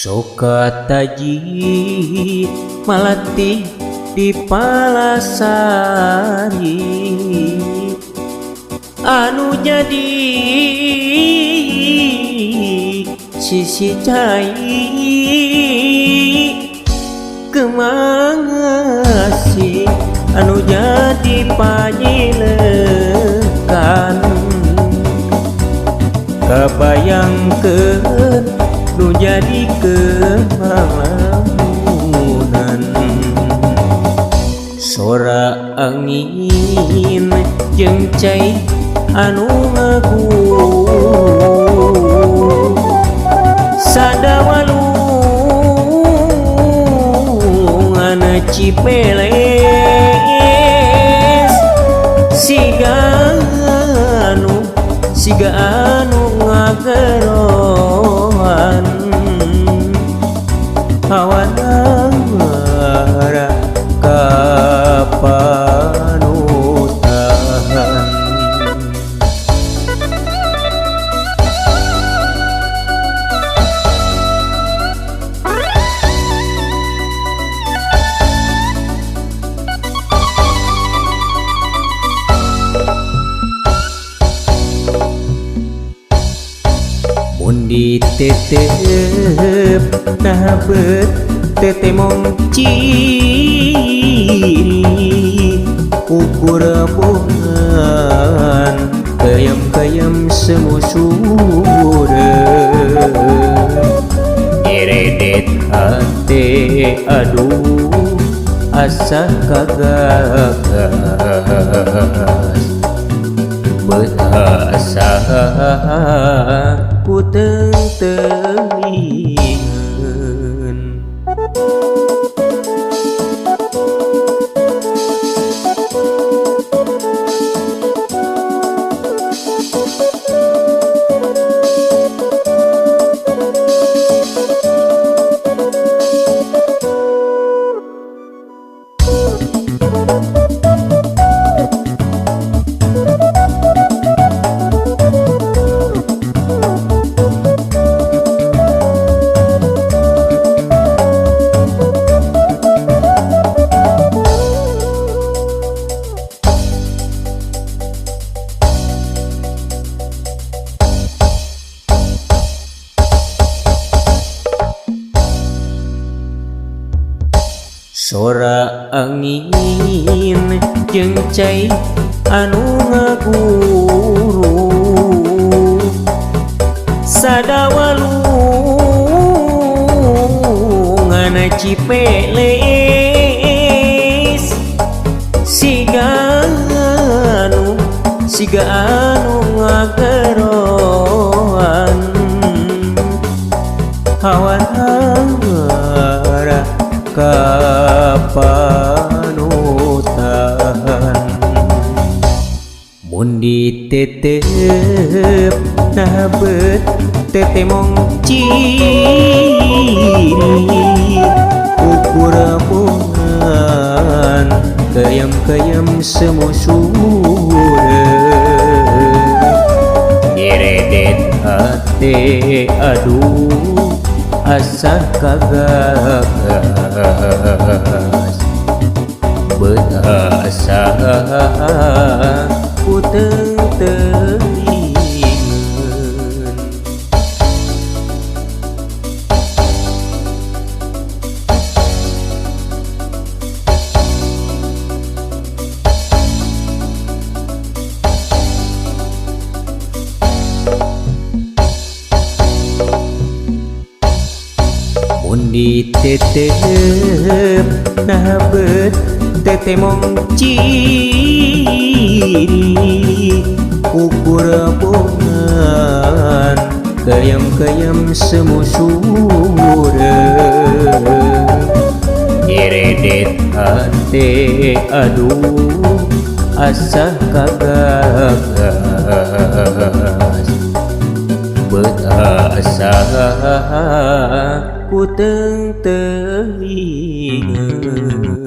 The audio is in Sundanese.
Soka taji malati di palasari anu jadi sisi cai kemangasi anu jadi panyilekan kabayangkeun nu jadi kemalamunan sora angin jeung cai anu ngaguh sadawalungan Cipeles siga anu ngagerohan hawana kapanutan. Mun ditetep nah bet tetemong ciri ukur bongan kayam-kayam semu sure eredet hate aduh asa kagagas beasa ku teung-teuingeun. Sora angin jeung cai anu ngaguru sadawalungan Cipeles siga anu ngagerohan hawana kapanutan. Mun ditetep nah bet tetemong ciri ukur bongan kayam-kayam semu sure nyeredet hate aduh asa kagagas beasa ku teung-teuingeun. Mun ditetep nah bet tetemong ciri ukur bongan kayam-kayam semu sure nyeredet hate aduh asa kagagas beasa ku teung-teuingeun.